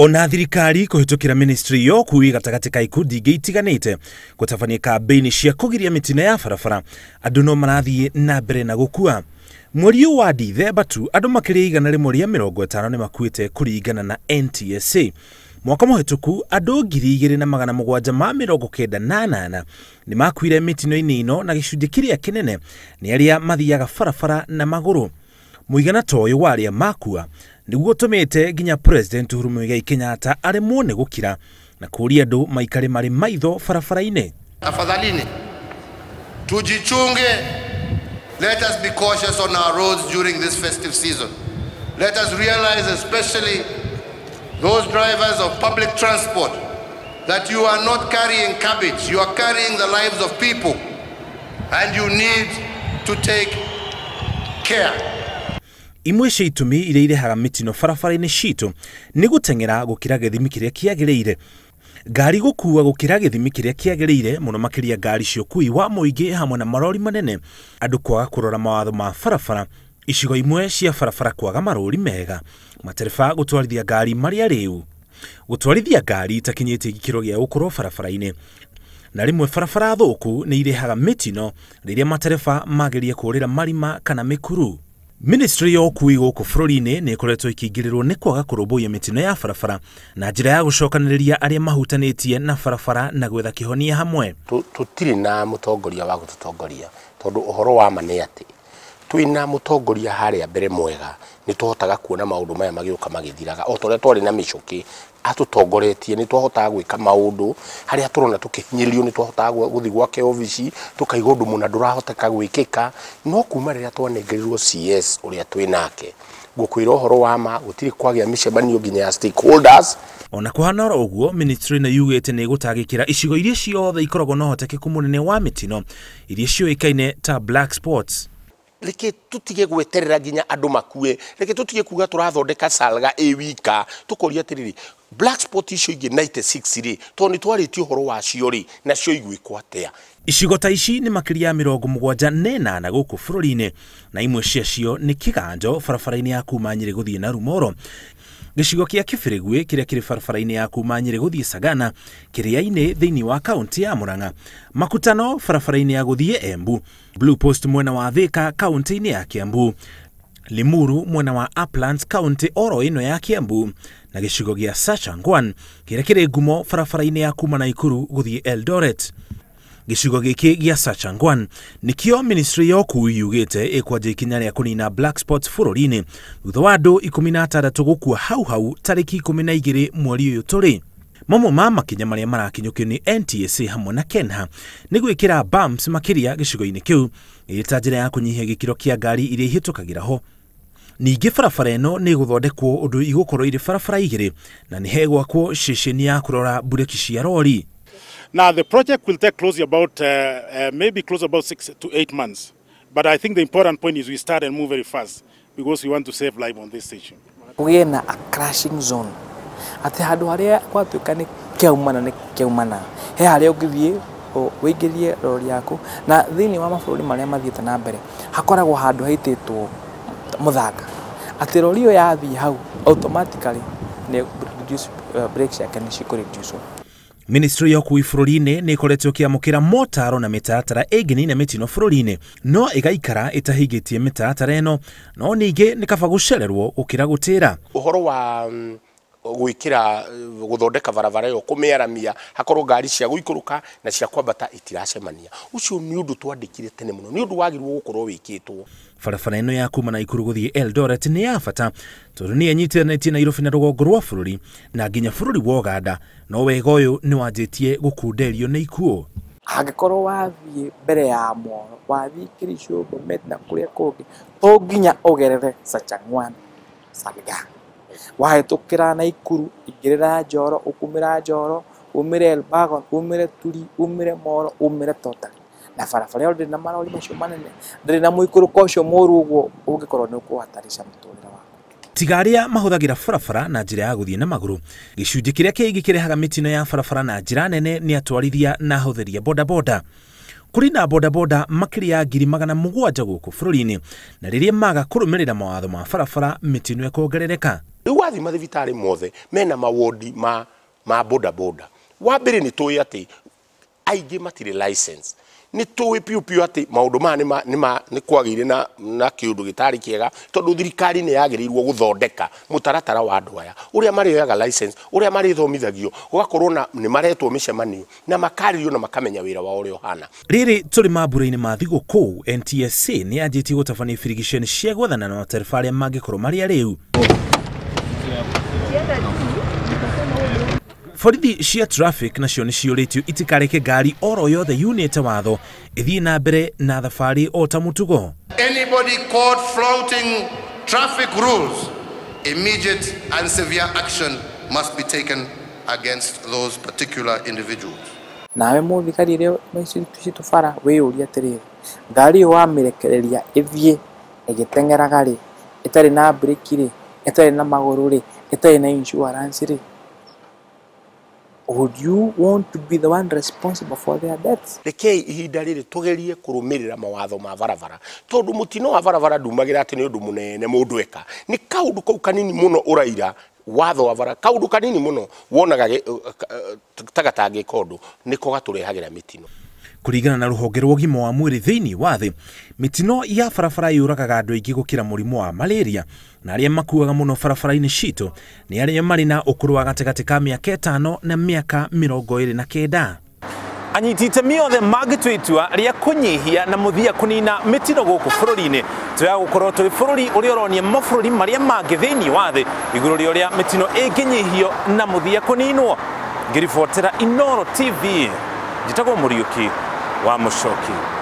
Ona thirikari kũhĩtũkĩra ministry ya ũkui gatagatĩ ka ikundi ingĩ itiganĩte gũtabania kambĩini cia kũgiria mĩtino ya barabara, andũ no marathiĩ na mbere na gũkua. Mweri ũyũ wa Dithemba tu andũ makĩria 150 nĩ makuĩte kũringana na NTSA. Mwaka mũhĩtũku andũ 2798 nĩ makuire mĩtino-inĩ ĩno na gĩcunjĩ kĩrĩa kĩnene nĩ arĩa mathiaga barabara na magũrũ. Mũigana ta ũyũ wa arĩa makua nĩguo ũtũmĩte nginya President Uhuru Muigai Kenyatta aremwo nĩ gũkira na kũũria andũ maikare marĩ maitho barabara-inĩ. Tafadhalini tujichunge, let us be cautious on our roads during this festive season. Let us realize, especially those drivers of public transport, that you are not carrying cabbage, you are carrying the lives of people, and you need to take care. Imwe cia itũmi iria irehaga mĩtino barabara-inĩ citũ nĩ gũteng'era gũkĩra gĩthimi kĩrĩa kĩagĩrĩire, ngari gũkua gũkĩra gĩthimi kĩrĩa kĩagĩrĩire, mũno makĩria ngari cia ũkui wa mũingĩ hamwe na marori manene, andũ kwaga kũrora mawatho ma barabara, icigo imwe cia barabara kwaga marũri mega, matereba gũtwarithia ngari marĩ arĩu, gũtwarithia ngari itakinyĩtie gĩkĩro gĩa gũkorwo barabara-inĩ, na rĩmwe barabara thũku nĩ irehaga mĩtino rĩrĩa matereba mageria kũũrĩra marima kana mĩkuru. Ministry ya ũkui gũkũ bũrũri-inĩ nĩ ĩkoretwo ĩkĩingĩrĩrwo nĩ kwaga kũrũmbũiya mĩtino ya barabara na njĩra ya gũcokanĩrĩria arĩa mahutanĩtie na barabara na gwetha kĩhonia hamwe. Tũtirĩ na mũtongoria wa gũtũtongoria tondũ ũhoro wa ma nĩ atĩ twĩna mũtongoria harĩa mbere mwega nĩ tũhotaga kuona maũndũ maya magĩũka magĩthiraga. O ta ũrĩa twarĩ na mĩcũkĩ atũtongoretie nĩ twahotaga gwĩka maũndũ harĩa tũrona tũkĩhinyĩrĩrio, nĩ twahotaga gũthiĩ gwake obici tũkaigua ũndũ mũna ndũrahoteka gwĩkĩka. No kuma rĩrĩa twanengerirwo CS ũrĩa twĩ nake, ngũkwĩra ũhoro wa ma gũtirĩ kwagĩa mĩcemanio nginya ya stakeholders. Ona kũhana oro ũguo, ministry ĩno yugĩte nĩ ĩgũtangĩkĩra icigo iria ciothe ikoragwo na ũhotekeku mũnene wa mĩtino iria ciũĩkaine ta black spots. Reke tutige gweterera nginya andũ makue, reke tutige kuga tũrathondeka Salga ĩ wika, tũkoria atĩrĩrĩ, black spot icio ingĩ 96 rĩ, tondũ nĩ twarĩtie ũhoro wacio rĩ, nacio igwĩkwo atĩa? Icigo ta ici nĩ makĩria ya 78 gũkũ bũrũri-inĩ na imwe ciacio nĩ Kĩganjo barabara-inĩ ya kuma Nyĩrĩ gũthiĩ Narumoro, gĩcigo kĩa Kĩbĩrĩgwĩ kĩrĩa kĩrĩ barabara-inĩ ya kuma Nyĩrĩ gũthiĩ Sagana Kĩrĩa-inĩ thĩinĩ wa kaunti ya Murang'a, Makutano barabara-inĩ ya gũthiĩ Embu, Blue Post mwena wa Thika kaunti-inĩ ya Kiambu, Limuru mwena wa Uplands kaunti oro ĩno ya Kiambu, na gĩcigo gĩa Sachangwan kĩrĩa kĩrĩ ngumo barabara-inĩ ya kuma Naikuru gũthiĩ Eldoret. Gĩcigo gĩkĩ gĩa Sachangwan nĩkĩo ministry ya ũkui yugĩte ĩkwanja ikinya rĩa kũnina black spots bũrũri-inĩ thutha wa andũ 16 gũkua hau hau tarĩki 12 mweri ũyũ tũrĩ. Mamwe ma makinya marĩa marakinyũkio nĩ NTSA hamwe na KENHA nĩ gwĩkĩra bumps makĩria gĩcigo-inĩ kĩu ĩrĩ ta njĩra ya kũnyihia gĩkĩro kĩa ngari iria ihĩtũkagĩra ho. Ningĩ barabara ĩno nĩ ĩgũthondekwo ũndũ igũkorwo irĩ barabara igĩrĩ na nĩ hegwakwo ceceni ya kũrora mbureki cia rori. Now the project will take close about maybe close about 6 to 8 months, but I think the important point is we start and move very fast because we want to save life on this station. Kũgĩe na a crashing zone atĩ handũ harĩa gwatuĩka nĩ kĩaumana nĩ kĩaumana, he harĩa ũngĩthiĩ wĩingĩrie rori yaku. Na thĩinĩ wa mabũrũri marĩa mathiĩte na mbere hakoragwo handũ haitĩtwo mũthanga atĩ rori ĩyo yathiĩ hau automatically nĩ reduce, brakes yake nĩ cikũ. Ministry ya ũkui bũrũri-inĩ nĩ ĩkoretwo ĩkĩamũkĩra motaro na mĩtaratara ĩngĩnina mĩtino bũrũri-inĩ no ĩgaikara ĩtahingĩtie mĩtaratara ĩno, no ningĩ nĩ kaba gũcererwo gũkĩra gũtĩra. Ũhoro wa gwĩkĩra gũthondeka barabara ĩyo kũmĩaramia hakorwo ngari cia gũikũrũka na cia kwambata itiracemania, ũcio nĩ ũndũ twandĩkire tene mũno, nĩ ũndũ wagĩrĩirwo gũkorwo wĩkĩtwo. Barabara ĩno ya kuma Naikuru gũthiĩ Eldoret nĩ ya bata tondũ nĩ ĩnyitithanĩtie Nairobi na rũgongo rwa bũrũri na nginya bũrũri wa Uganda, no wega ũyũ nĩ wanjĩtie gũkunderio nĩ ikuũ. Angĩkorwo wathiĩ mbere ya Moro, wathiĩ Kericho, Bomet na kũrĩa kũngĩ, to nginya ũgerere Sachangwan, Salga, wahĩtũkĩra Naikuru, ingĩrĩra Njoro, ũkumĩra Njoro, umĩre Elbagon, umĩre Turi, umĩre Moro, umĩre Total. Na barabara ĩyo ndĩrĩ na marori macio manene, ndĩrĩ na mũikũrũko ũcio mũũru ũguo ũngĩkorwo nĩ ũkũhatarisha mũtũrĩre waku. Tiga arĩa mahũthagĩra barabara na njĩra ya gũthiĩ na magũrũ, gĩcunjĩ kĩrĩa kĩingĩ kĩrehaga mĩtino ya barabara na njĩra nene nĩ atwarithia na ahũthĩri a bodaboda. Kũrĩ na bodaboda makĩria ya 700,000 gũkũ bũrũri-inĩ, na rĩrĩa maga kũrũmĩrĩra mawatho ma barabara mĩtino ĩkongerereka. Rĩu wathiĩ mathibitarĩ mothe mena mawodi ma boda boda. Wa mbere nĩ tũĩ atĩ aingĩ matirĩ license. Nĩ tũĩ piũ piũ atĩ maũndũ maya nĩ kwagĩire na kĩũndũ gĩtarĩ kĩega, tondũ thirikari nĩ yagĩrĩirwo gũthondeka mũtaratara wa andũ aya, ũrĩa marĩoyaga license, ũrĩa marĩthomithagio, gũgakorwo na nĩ maretwo mĩcemanio na makarĩrio na makamenya wĩra wao ũrĩa ũhana. Rĩrĩ tũrĩ mambura-inĩ ma thigũkũ, NTSA nĩ yanjĩtie gũtabania birigiceni cia gwethana na matereba arĩa mangĩkorwo marĩ arĩu. Borithi cia traffic nacio nĩ ciũrĩtio itikareke ngari oro yothe yunĩte watho ĩthiĩ na mbere na thabarĩ o ta mũtugo. Anybody caught flouting traffic rules, immediate and severe action must be taken against those particular individuals. Nawe mũthigari ĩrĩa citũ bara wĩyũrie atĩrĩrĩ, ngari ĩyo wamĩrekereria ĩthiĩ ĩgĩteng'eraga rĩ, ĩtarĩ na breki rĩ, ĩtarĩ na magũrũ rĩ, ĩtarĩ na insurance rĩ, would you want to be the one responsible for their deaths? Rekei ihinda rĩrĩ tũgerie kũrũmĩrĩra mawatho ma barabara, tondũ mũtino wa barabara ndumagĩra atĩ nĩ ũndũ mũnene mũndũ eka, nĩ kaũndũ kau kanini mũno ũraira watho wa bara, kaũndũ kanini mũno wonaga ta gatangĩka ũndũ nĩko gatũrehagĩra mĩtino. Kũringana na rũhonge rwa ũgima wa mwĩrĩ thĩinĩ wa thĩ, mĩtino ya barabara yũragaga andũ aingĩ gũkĩra mũrimũ wa malaria, na arĩa makuaga mũno barabara-inĩ citũ nĩ arĩa marĩ na ũkũrũ wa gatagatĩ ka mĩaka 5 na mĩaka 29. Anyiti itemi othe mangĩtua itua rĩa kũnyihia na mũthia kũnina mĩtino gũkũ bũrũri-inĩ, tũya gũkorwo tũrĩ bũrũri ũrĩa ũronia mabũrũri marĩa mangĩ thĩinĩ wa thĩ igũrũ rĩa ũrĩa mĩtino ĩngĩnyihio na mũthia kũninwo. Ngĩribotera Inooro TV, njĩtagwo Mũriũki wa Mũcoki.